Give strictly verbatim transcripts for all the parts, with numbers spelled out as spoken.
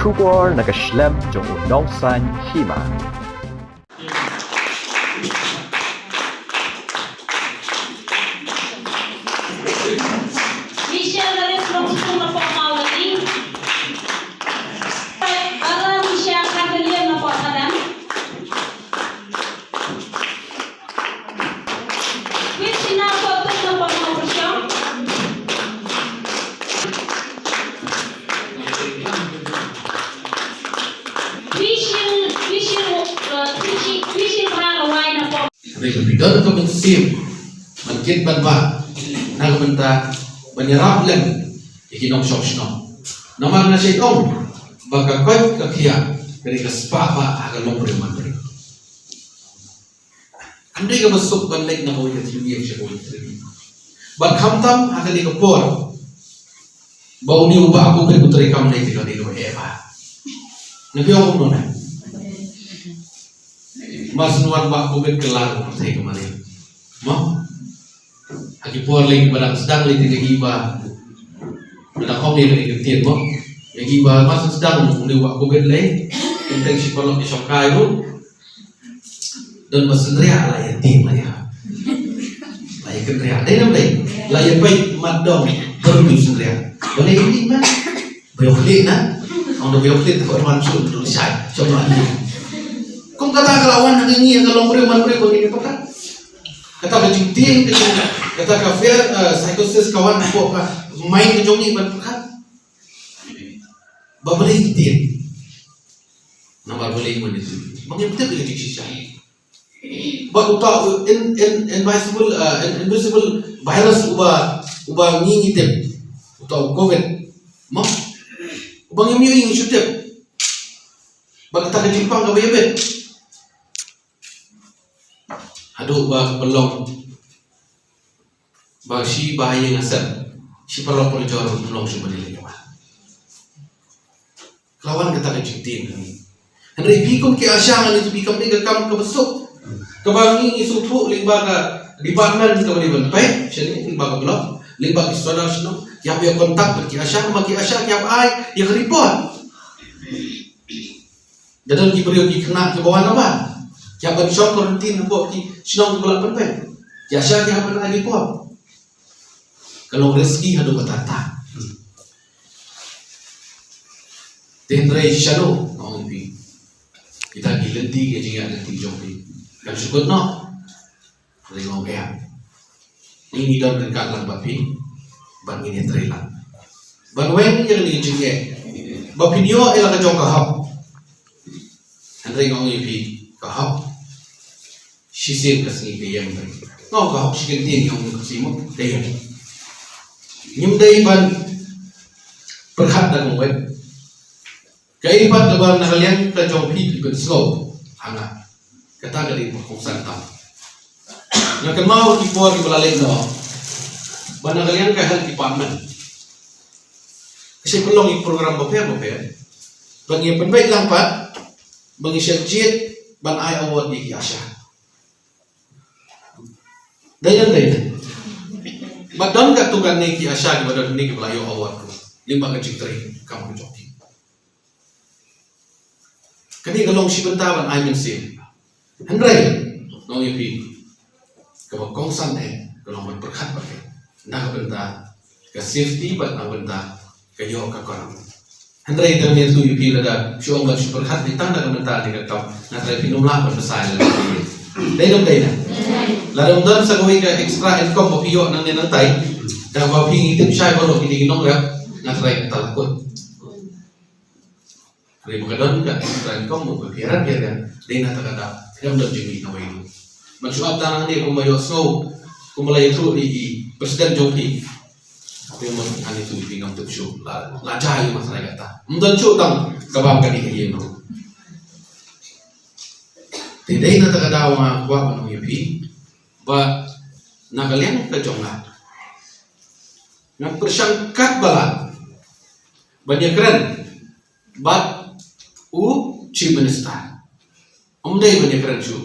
Khubor na ka shlem jong u nongsan hima. Michelle Dales Rongskul na pok Mawlali. Ara Misha Kagalian na pok Padang. Christina Kotun na pok Mawlali. Christian, Christian, uh, Christian, Christian Bharawai na pok. Hynrei phi don ka mynsiem ban kit ban bah na ka bynta ban ïarap lem ïa ki nongshong shnong. Namar nga shait ong ba ka koit ka khiah ka dei ka spah bah ha ka longbriew manbriew. Kam dei kaba suk ban leit na kawei ka thylliej sha kawei ka thylliej. Bad khamtam ha kane ka por ba une u bah Covid u treikam lei te ka dei kaba eh bah. Nga phi ong kumno na? Mar shu wan bah Covid ka la ka pyrthei ka mane. Mo? Ha ki por lei kiba dang sdang lei te ka hi ba, nga dang ong ïa kane ka ktien mo. Ïa ki ba mar shu sdang une u bah Covid lei, teng teng shi paralok ki shongkai ruh. Don ba synriah la ïa tieng la ïa. La ïa kynriah. Dei nam dei. La ïa peit mat dong. Baru tu synriah. Balei ïa tieng man? Ba ïoh khlieh na. Ong da ba ïoh khlieh tu wan shu tu shai. Shong wan. Kum kata ka la wan ha ngi ha ka longbriew manbriew ba ngi pyrkhat. Kata ka jingtieng ka jing. Kata ka fear, eh, psychosis ka wan hapoh ka mind ka jong ngi ban pyrkhat. Ba balei ïa tieng. Namar balei wan ïa tieng. Ba ngim tip ïa ka jingshisha. Bad uta u in, in, invisible, uh, in, invisible virus uba, uba ngi ngi tip. Uta u Covid. Mo? Uba ngim ïohi ngi shu tip. Bad kata ka jingpang kaba ïabit. Haduh ba ka pynlong ba shi ba ïing ha sem, shi paralok parajor ruh ym long shuh ban ïaleh ïa wah. Ka la wan kata ka jingtieng ha ngi. Hynrei phi kum ki ASHA ngan ïathuh phi kam dei ka kam kaba suk kaba ngi ngi sngewthuh lyngba ka department kaba dei ban peit shane lyngba ka block, lyngba ki sordar shnong, ki hap ïa contact bad ki ASHA, namar ki ASHA ki hap ai ïa ka report. Da don ki briew ki khynnah kiba wan na wan. Ki hap ban shong quarantine hapoh ki shnong kiba la pynpeit. Ki ASHA ki hap ban ai report. Ka long risky haduh katta katta. Te hynrei shano nga ong ïa phi. Kita ki lynti ki jingïaid lynti jong phi. Kan shu kut noh. Ring ong em. Ngi ngi don ryngkat lang bad phi. Bad ngin ïatrei lang. Ban weng ïa kane ka jingeh. Ba phin ïoh ïa la ka jong ka hok. Hynrei nga ong ïa phi ka hok. Shisien ka sngi ka ïeng. Nga ong ka hok shi kyntien, nga ong ka sngi mo ka ïeng. Ngim dei ban pyrkhat da kawei. Kaei pat kaba na ka liang ka jong phi phi pynsngew ha nga, kata ka dei ba kongsan tam. Nga kynmaw ki por kiba la leit noh ba na ka liang ka health department ka shait pynlong ïa ki program bapher bapher ba ngi pynbeit lang pat ba ngi shait jied ban ai award ïa ki ASHA. Dei ne em dei? Ba don katto katne ki ASHA kiba don hangne kiba la ïoh award ruh lyngba ka jingtrei kam ka jong ki. Kane ka long shi bynta ban ai mynsiem. Hynrei nga ong ïa phi, kaba kongsan eh ka long ban pyrkhat bad eh na ka bynta ka safety bad na ka bynta ka ïoh ka korang. Hynrei tang ïathuh ïa phi lada shu ong ban shu pyrkhat, tang na ka bynta kane ka kam, nga tharai phin ym lah ban bsa ïa lade. Dei ne ym dei na? Lada ym don sa kawei ka extra income ba phi ïoh nangne nangtai da ba phi ngi tip shai baroh kine ki nongrep, nga tharai kata la kut. Hynrei ba ka don ka extra income ba phi ïarap ïa ka, dei na kata ka daw phi ym don jingmih kawei ruh. Ban shu ap tang hangne kumba ïohsngew, kumba la ïathuh ïa i president jong phi. Phi ym, hangne tu phi ngam tip shuh la, la jia ïa u ma trai kata. Ym don shuh tang ka bam ka dih ka ïeng ruh. Te dei na kata ka daw nga kwah ban ong ïa phi ba na ka liang ka jong nga, nga pyrshang katba lah ban ïakren bad u Chief Minister. Ym dei ban ïakren shuh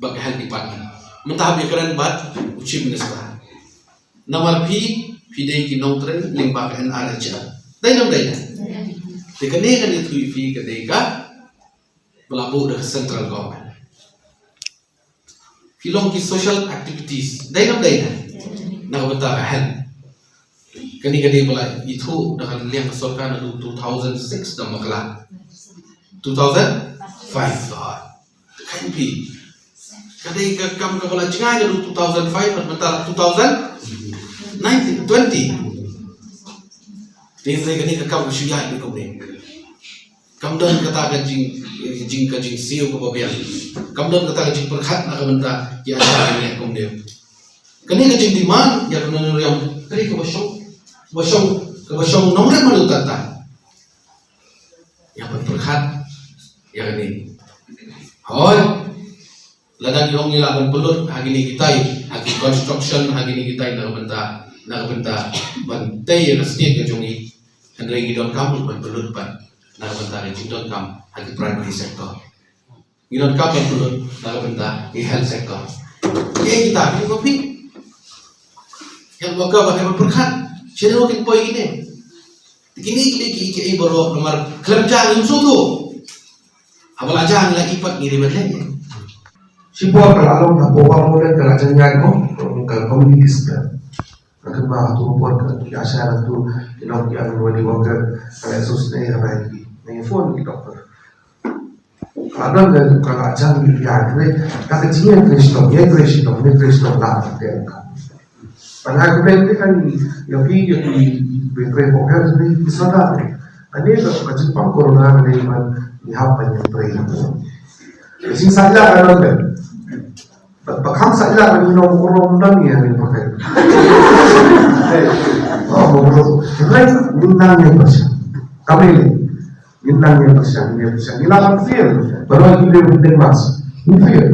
bad ka Health Department, mynta hap ïakren bad u Chief Minister. Namar phi, phi dei ki nongtrei lyngba ka N R H L. Dei ne ym dei? Te kane kan ïathuh ïa phi ka dei ka ba la buh da ka central government. Phi long ki social activities. Dei ne ym dei? Na ka bynta ka health. Kane ka dei ba la ithuh da ka liang ka sorkar naduh two thousand six da ma ka la. Two thousand five. Kan phi. Ka dei ka kam kaba la jngai naduh two thousand five, na ka bynta two thousand nineteen, twenty. Te hynrei kane ka kam ka shu ïaid beit kumne. Kam don kata ka jing, jing ka jingsiew kaba biang. Kam don kata ka jingpyrkhat na ka bynta ki asha kane kumne. Kane ka jingdemand ïa ka nongrim, kane kaba shong, kaba shong, kaba shong nongrim haduh katta. Ïa ban pyrkhat ïa kane. Hooid. Lada ngi ong ngi lah ban pynlut ha kine kitai, ha ki construction, ha kine kitai na ka bynta, na ka bynta ban tei ïa ka state ka jong ngi. Hynrei ngi donkam ban pynlut pat na ka bynta ka jingdonkam ha ki primary sector. Ngi donkam ban pynlut na ka bynta ki health sector. Ki kita ki ko phi. Health worker ba ban pyrkhat. Sien ruh kin poi kine. Kine kine ki ki baroh namar khlem jang ngim sngewthuh. Haba la jang la ki pat ngi dei ban leh. Shipor ka la long, hapoh Wahmo Leng ka la jang ïaid mo, ka community center. Ka kynmaw ha tu por ka ki asha ha tu, ki long ki Anganwadi worker, ka la sus ne ha bai ki, ne phone ki doctor. Ka la don ka, ka la jang ki ïaid ne, ka ka jingïatrei shitom, ïatrei shitom, ïatrei shitom la ka te ka. Ban ha ka bai te kan ïa phi, ïa phi, ïatrei pok health ne, ki soda. Kane ka, ka jingpang corona kane ban, ïa hap ban ïatrei. Ka jingsaitlah ka don te. Ba, ba kham saitlah ba ngi nong burom dang ïa ngi pakai. Oh, burom. Right, ngi nang ïa pyrshang. Kami ni. Ngi nang ïa pyrshang, ngi ïa pyrshang. Ngi la kan fail. Baroh ngi dei ban deng mas. Ngi fail.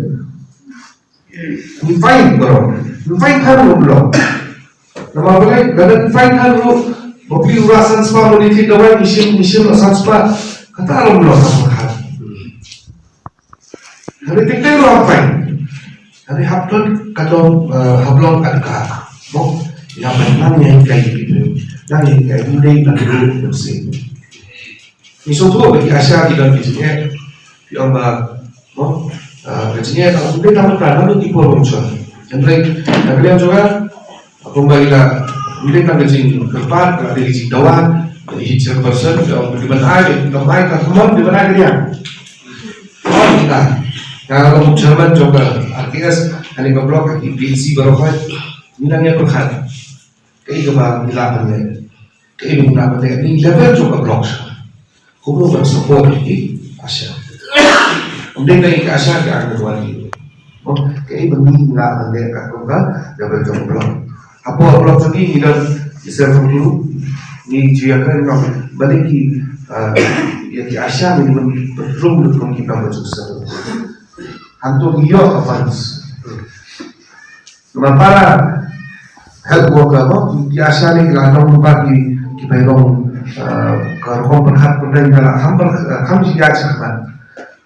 Ngi fail baroh. Ngi fail kan ruh belum. Namar balei, lada ngi fail kan ruh. Ba phi ura san spah mani ti dawai ngi shim, ngi shim san spah. Kata ruh belum. Hynrei te te ruh hap pyn. Hynrei hap don ka dong, eh, hap long ka dka. Mo, ïa pyn nang ïa kai ki pyn. Nang ïa kai ki dei nang ïa kai ki pyn. Ni so tu ba ki asha ki don ki jingeh. Ki ong ba, mo, eh, ka jingeh ka dei tang ka nang ki por bym chwa. Hynrei ka liang jong nga, kumba ila, ym dei tang ka jingkyrpad, ka dei ka jingdawa, ka dei chairperson, ka ong ka dei ban ai, ka ong ai, ka kumno dei ban ai ka dei. Ong kita, ka long chairman jong ka R K S, kane ka block, ka P H C baroh, ngi nang ïa pyrkhat. Kaei kaba ngi lah ban leh. Kaei ba ngi lah ban leh. Ni level jong ka block sha. Kumno ban support ïa ki asha. Ym dei tang ïa ki asha, ki Anganwadi. Mo, kaei ba ngi lah ban leh katkum ka level jong ka block. Hapoh block jong ngi ngi don ki self help group. Ngi ju ïakren ngi ong balei ki, ah, ïa ki asha ngi don ki bedroom, bedroom ki nang ba jong self help group. Hangto ngi ïoh ka funds. Namar para health worker mo, ki asha ne ki la long ba ki, ki bai long, eh, ka rukom pyrkhat pyrthei, ka la kham pyrkhat, eh, kham shi ïa shi khmat.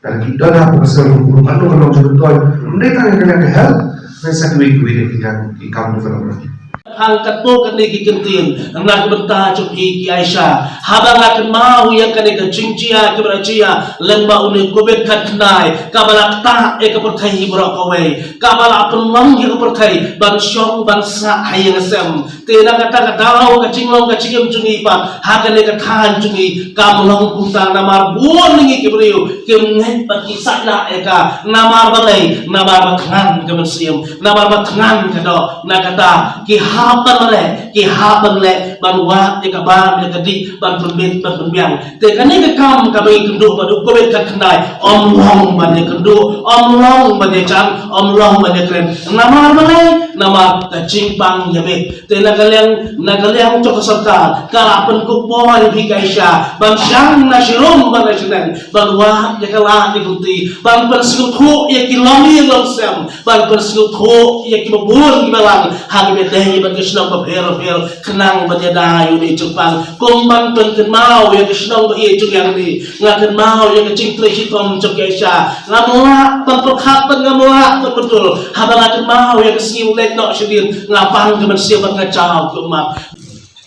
Dan ki don ha ka sel rukom pyrkhat ka long jingmyntoi. Ym dei tang ka health, ne sa kiwei kiwei de ki, ki kam development. Hangta katto katne ki kyntien na ka bynta jong phi ki asha. Haba nga kynmaw ïa kane ka jingjia kaba la jia lyngba une u Covid khatkhyndai kaba la ktah ïa ka pyrthei baroh kawei, kaba la pynlong ïa ka pyrthei ban shong ban sah ha ïing ha sem. Te na kata ka daw ka jinglong ka jingim jong ngi pat ha kane ka thaiñ jong ngi kam long kumta namar bun na ngi ki briew kim ngeit bad ki saitlah ïa ka. Namar balei? Namar ba thngan ka mynsiem, namar ba thngan ka doh. Na kata ki hap ban leh, ki hap ban leh ban wad ïa ka bam ïa ka dih, ban pynbit ban pynbiang. Te kane ka kam kaba ngi kynduh bad u Covid khatkhyndai ym long ban ïakynduh, ym long ban ïajan, ym long ban ïakren. Namar balei? Namar ka jingpang ïabit. Te na ka liang, na ka liang jong ka sorkar ka la pynkup bor ïa phi ki asha ban shang na shi rum bad na shi neng, ban wad ïa ka lad ïa ka lynti, ban pynsngewthuh ïa ki longïing longsem, ban pynsngewthuh ïa kiba bun kiba lang ha kiba dei bad ki shnong bapher bapher, khnang ban ïada ïa une u jingpang. Kum ban pynkynmaw ïa ka shnong ba ïeit jong ngi, nga kynmaw ïa ka jingtrei shitom jong ki asha. Ngam lah ban pyrkhat bad ngam lah ban pyntur haba nga kynmaw ïa ka sngi u leit noh shadien, nga pang ka mynsiem bad nga jaw ka ummat.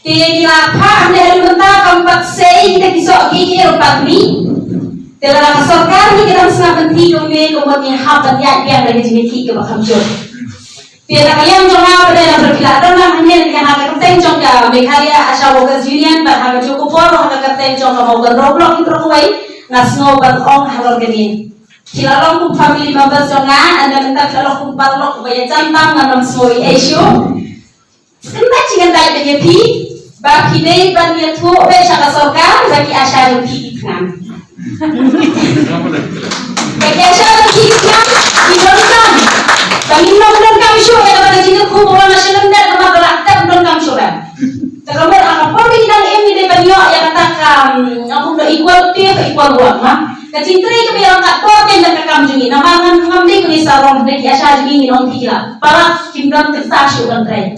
Te ki la phah hangne haduh mynta kam pat sei kita ki soh ki ki ruh pat ni. Te lada ka sorkar ngi ki dang sngap ban pynthikna kumne ka mut ngi hap ban ïaid biang da ka jingïakhih kaba kham jur. Te na ka liang jong nga pat, lada phi la don lang hangne ha ka kyrteng jong ka Meghalaya Asha Workers Union bad ha kajuh ka por ha ka kyrteng jong ka Mawkynrew Block ki baroh kawei, nga sngew ban ong halor kane. Phi la long kum family members jong nga, ynda mynta phi la long kum paralok ba ïa jan tam, ngam sngew ei ei shuh. Kyntait shi kyntait ba ïa phi ba phi dei ban ïathuh beit sha ka sorkar ba ki ASHA jong phi ki thngan. Ba ki ASHA jong phi ki thngan, ki donkam. Ba ngin ym donkam shuh ïa kata ka jingkyrkhu ba wan na sha lyndet namar ba la dep donkam shuh ba. Te ka mut ha ka por ba ngi dang im ngi dei ban ïoh ïa kata ka, mm, nga kum da equal pay for equal work, ma. Ka jingtrei kaba ïarap ka por te da ka kam jong ngi. Namar ngan ngam dei kane sarong da ki ASHA jong ngi, ngi ong phi ki la palat, kim don kata shuh ban trei.